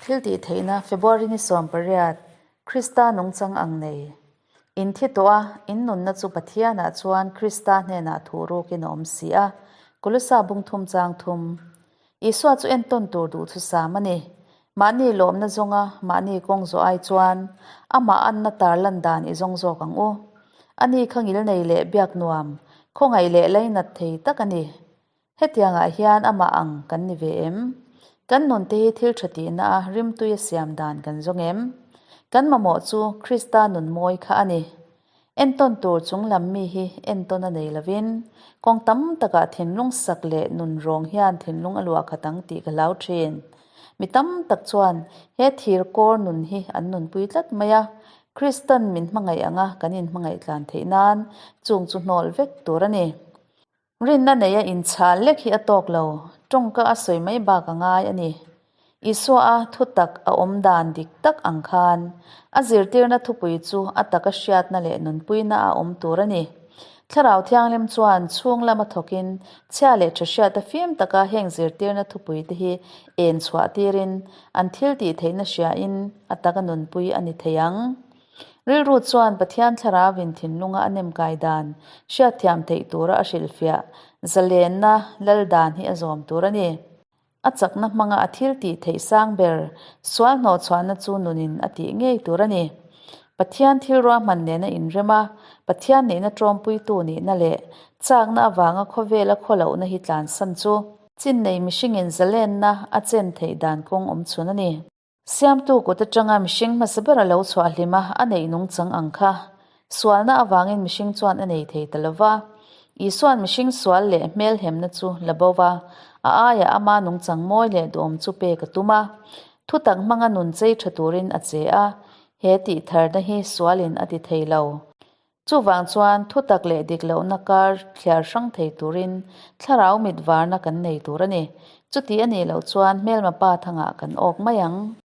Thiltihtheihna February ni 18, Krista nungchang ang nei. In thi tawh a, in nunna chu Pathianah chuan Krista hnenah thuh rukin a awm si a, Kolosa bung thum chang thum. Isua chu entawn tur duhthusam a ni. Mahni lawmna zawnga mahni kawng zawh ai chuan amah anna tarlan dan i zawng zawk ang u. Ani kha ngilnei leh biak nuam, khawngaih leh lainat thei tak a ni. Hetiangah hian amah ang kan ni ve em? Kan nunte hi thil tha tihna a rimtui a siam dan kan zawng em? Kan mamawh chu Krista nun mawi kha a ni. Entawn tur chung lam mi hi entawn a nei lovin, kawng tam takah thinlung sak leh nun rawng hian thinlung a luah khat ang tih ka hlau thin. Mi tam tak chuan he thir kawr nun hi an nunpui tlat mai a, Kristan min hmangaih anga kan inhmangaih tlan theih nan chung chu hnawl vek tur a ni. Rinna neia inchhal lek hi a tawk lo, tawngka a sawi mai bak a ngai a ni. Isua a thutak a awm dan dik tak ang khan, a zirtirna thupui chu a taka hriatna leh nunpuina a awm tur a ni. Thlarau Thianghlim chuan chhung lama thawkin chhia leh tha hriata fim taka heng zirtirna thupui te hi en chhuah tirin an thil tih theihna hriain a taka nunpui a ni thei ang. Rilru chuan Pathian Thlarauin thinlunga a nemkai dan hriatthiam theih tura a hrilhfiah zalenna lal dan hi a zawm tur a ni. A chakna hmanga a thil tih theih sang ber sual hnawhchhuahna chu nunin a tih ngei tur a ni. Pathian thil ruahman nena inrem a, Pathian nihna tawmpuitu nihna leh chakna avanga khawvela khawlohna hi tlansan chu chinnei mihringin zalenna a chen theih dan kawng awm chhun a ni. Siamtu kut atanga mihring hmasa ber a lo chhuah hlim a, a neih nungchang ang kha. Sualna avangin mihring chuan a nei thei ta lo va. Isua'n mihring sual leh hmelhemna chu la bo va, a aiah ama nungchang mawi leh duhawm chu pek a tum a. Thutak hmanga nun chei tha turin a che a, he tihtharna hi sualin a ti thei lo. Chuvang chuan thutak leh dik lohna kar thliar hrang thei turin thlarau mit varna kan nei tur a ni. Chuti a nih loh chuan hmelma pa thangah kan awk mai ang.